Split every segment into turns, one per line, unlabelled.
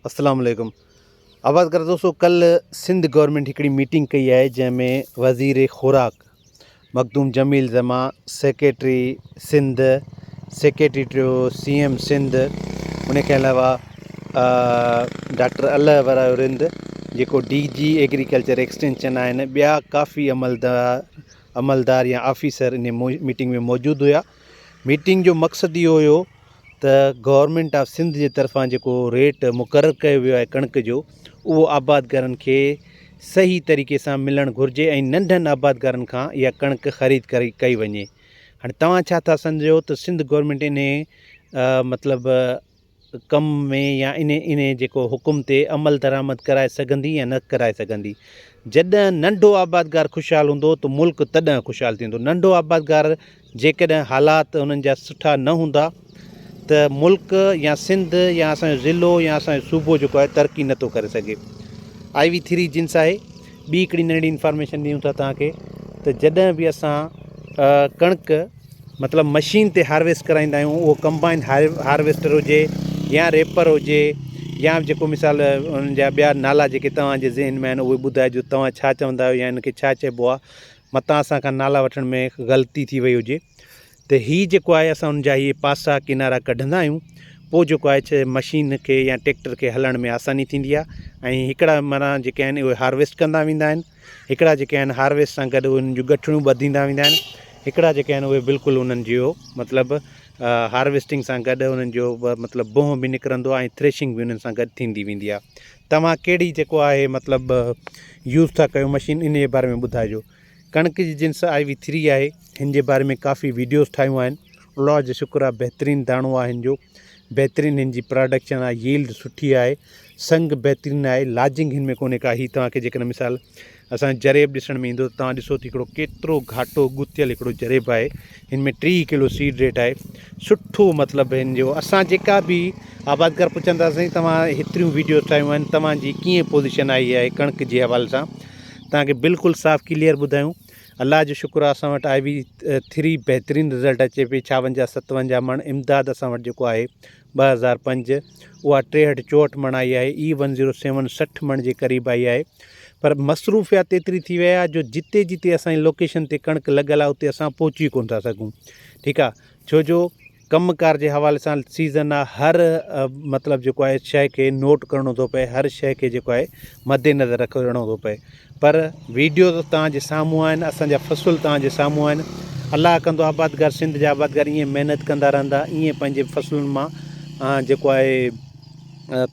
اسلام عليڪم آباد ڪر دوستو ڪل سنڌ گورنمينٽ هڪڙي ميٽنگ ڪئي آهي جنهن ۾ وزير خوراڪ Makhdoom Jamil Zaman secretary Sindh secretary to C M Sindh ان کان علاوه ڊاڪٽر الله ورايو رند جيڪو ڊي جي ايگريڪلچر ايڪسٽينشن آهن ٻيا ڪافي عملدار عملدار يا آفيسر ان ميٽنگ ۾ موجود هيا ميٽنگ جو مقصد اهو هيو ته گورنمينٽ آف سنڌ جي طرفان جيڪو ريٽ مقرر ڪيو ويو آهي ڪڻڪ جو اهو آبادگارن کي صحيح طريقي سان ملڻ گهرجي ۽ ننڍن آبادگارن کان اها ڪڻڪ خريد ڪري ڪئي وڃي هاڻي توهان ڇا ٿا سمجهو ته سنڌ گورنمينٽ انهي مطلب ڪم ۾ يا انهي انهي جيڪو حڪم تي عمل درآمد ڪرائي سگهندي يا نه ڪرائي سگهندي جڏهن ننڍو آبادگار خوشحال هوندو ته ملڪ تڏهن خوشحال ٿيندو ننڍو آبادگار جيڪڏهن حالات انهن جا سٺا نه هوندا ته ملڪ يا سنڌ يا اسان جو ضلعو يا اسان جو صوبو جيڪو آهي ترقي نٿو ڪري سگهي. آئي وي ٿري جنس آهي. ٻي هڪڙي ننڍڙي انفارميشن ڏيون ٿا توهان کي ته جڏهن به اسان ڪڻڪ مطلب مشين تي هارويسٽ ڪرائيندا آهيون اهو ڪمبائن هارويسٽر هجي يا ريپر هجي يا جيڪو مثال انهن جا ٻيا نالا جيڪي توهان جي ذهن ۾ آهن اهي ٻڌائجو توهان ڇا چوندا آهيو يا ان کي ڇا چئبو آهي متان اسان کان نالا وٺڻ ۾ غلطي ٿي وئي هجي ته هي جيڪو آهي اسان ان جا هي پاسا ڪنارا ڪڍندا آهيون پوء جيڪو آهي مشين کي يا ٽيڪٽر کي هلڻ ۾ آساني ٿيندي آهي ۽ هڪڙا معنيٰ جيڪي آهن اهي هارويسٽ ڪندا ويندا آهن هڪڙا جيڪي آهن هارويسٽ سان گڏ انهن جون ڳٺڙيون ٻڌيندا ويندا آهن هڪڙا جيڪي آهن اهي بلڪل انهن جو مطلب هارويسٽنگ سان گڏ انهن جو مطلب بوهه به نڪرندو آهي ۽ ٿريشنگ به انهن سان گڏ ٿيندي ويندي آهي توهان ڪهڙي جيڪو آهي مطلب يوز ٿا ڪيو مشين ان جي باري ۾ ٻڌائجو ڪڻڪ جي جنس آئي وي ٿري آهي هن جي باري ۾ ڪافي ويڊيوز ٺاهيون آهن الله جو شڪر آهي بهترين داڻو آهي هن جو بهترين هن جي پراڊڪشن آهي ييلڊ سٺي آهي سنگ بهترين آهي لاجنگ هن ۾ ڪونهي ڪا هي توهان کي جيڪڏهن مثال اسان جريب ڏسڻ ۾ ايندو ته توهان ڏسو ته هڪڙو ڪيترو گهاٽو ڳتيل هڪڙو جريب آهي هن ۾ 30 ڪلو سيڊ ريٽ آهي سٺو مطلب هن جو اسان جيڪا به آبادگار پڇندا سائين توهان هيتريون ويڊيوز ٺاهيون آهن توهان جي ڪيئن پوزيشن آئي آهي ڪڻڪ جي حوالي سان توهان کي بلڪل صاف ڪليئر ٻڌايون الله جو شڪر آهي اسان وٽ آئي وي ٿري بهترين رزلٽ اچي پئي 56 57 مڻ امداد اسان وٽ جيڪو آهي 2005 اها ٽيهٺ چوهٺ مڻ آئي آهي اي ون زيرو سيون 60 مڻ جي قريب آئي آهي پر مصروفيات ايتري ٿي وئي آهي جو جتي جتي اسان جي لوڪيشن تي ڪڻڪ لڳل آهي اتي اسان پهچي ڪونه ٿا سگهون ٺيڪ آهي ڇو جو ڪم ڪار جي حوالي سان سيزن آهي هر مطلب جيڪو آهي شيء کي نوٽ ڪرڻو ٿو پئي هر شيء کي جيڪو آهي مد نظر رکڻو ٿو پئي پر ويڊيو ته توهان جي سامهون آهن اسان جا فصل توهان جي سامهون آهن الله ڪندو آبادگار سنڌ جا آبادگار ائين محنت ڪندا رهندا ائين پنهنجي فصلن مان جيڪو آهي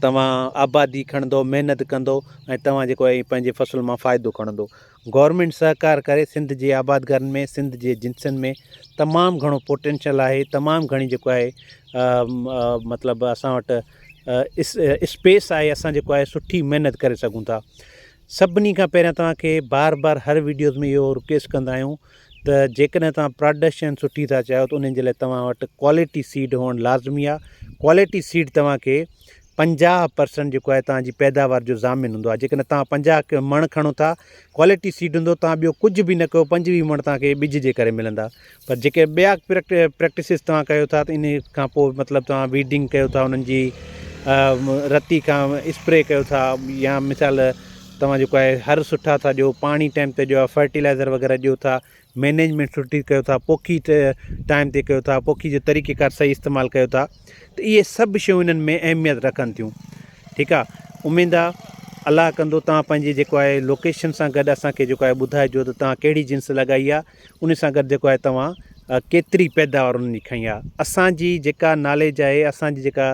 توهان آبادي کڻندو محنت ڪندو ۽ توهان جيڪو آهي پنهنجي فصل مان فائدو کڻندو گورنمينٽ سهڪار ڪري سنڌ جي آبادگارن ۾ سنڌ جي جنسن ۾ تمام گهڻو پوٽينشل آهي تمام گهڻي جيڪو آهي مطلب اسان وٽ اسپيس آهي اسان جيڪو آهي سٺي محنت ڪري سگهون ٿا سڀني کان پهريان توهان کي بار بار هر ويڊيوز ۾ اهو رڪويسٽ ڪندا آهيون ته جيڪڏهن توهان پراڊڪشن سٺي ٿا چاهيو ته انهن جي لاء توهان وٽ ڪوالٽي سيڊ هئڻ لازمي آهي ڪوالٽي سيڊ توهان کي 50% جيڪو آهي توهان جي پيداوار جو ضامن هوندو آهي جيڪڏهن توهان 50 مڻ کڻو ٿا ڪوالٽي سيڊ هوندو توهان ٻيو ڪجهه به نه ڪيو 25 مڻ توهان کي ٻج جي ڪري ملندا پر جيڪي ٻيا پريڪٽسز توهان ڪيو ٿا ته انهي کان پوء مطلب توهان ويڊنگ ڪيو ٿا انهن جي رتي کان اسپري ڪيو ٿا يا مثال توهان جيڪو آهي هر سٺا ٿا ڏيو پاڻي ٽائيم تي ڏيو فرٽيلائزر وغيره ڏيو ٿا مينيجمينٽ سٺي ڪيو ٿا پوکي ٽائيم تي ڪيو ٿا پوکي جو طريقي ڪار صحيح استعمال ڪيو ٿا ته اهي سڀ شيون انهن ۾ اهميت رکن ٿيون ٺيڪ آ اميد آ الله ڪندو توهان پنهنجي جيڪو آهي لوڪيشن سان گڏ اسان کي جيڪو آهي ٻڌائجو ته توهان ڪهڙي جنس لڳائي آ ان سان گڏ جيڪو آهي توهان ڪيتري پيداوار انهن جي کنئي آهي. اسان جي جيڪا ناليج آهي، اسان جي جيڪا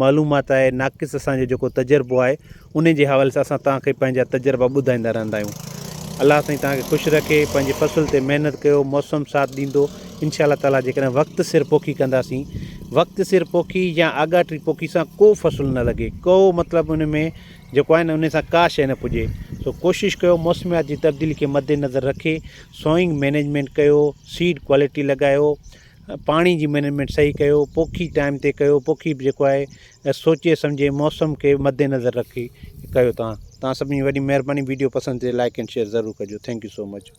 معلومات آهي، ناقص اسان جو جيڪو تجربو آهي، ان جي حوالي سان اسان توهان کي پنهنجا تجربا ٻڌائيندا رهندا آهيون. الله سائين توهان کي خوش رکي، پنهنجي فصل تي محنت ڪيو، موسم ساٿ ڏيندو، انشاء الله تعاليٰ جيڪڏهن وقت سر پوکي ڪنداسين، وقت سر پوکي يا آڳاٽي پوکي سان ڪو فصل نه لڳي، ڪو مطلب ان ۾ جيڪو آهي نه انهي سان ڪا شيء نه پڄي سو ڪوشش ڪيو موسميات جي تبديلي کي مد نظر رکي سوئنگ مينيجمينٽ ڪيو سيڊ ڪوالٽي لڳايو پاڻي جي مينيجمينٽ صحيح ڪيو پوکي ٽائيم تي ڪيو پوکي به جيڪو آهي سوچي سمجهي موسم کي مد نظر رکي ڪيو توهان توهان سڀني جي وڏي مهرباني ويڊيو پسند ٿئي لائڪ اينڊ شيئر ضرور ڪجو thank you so much.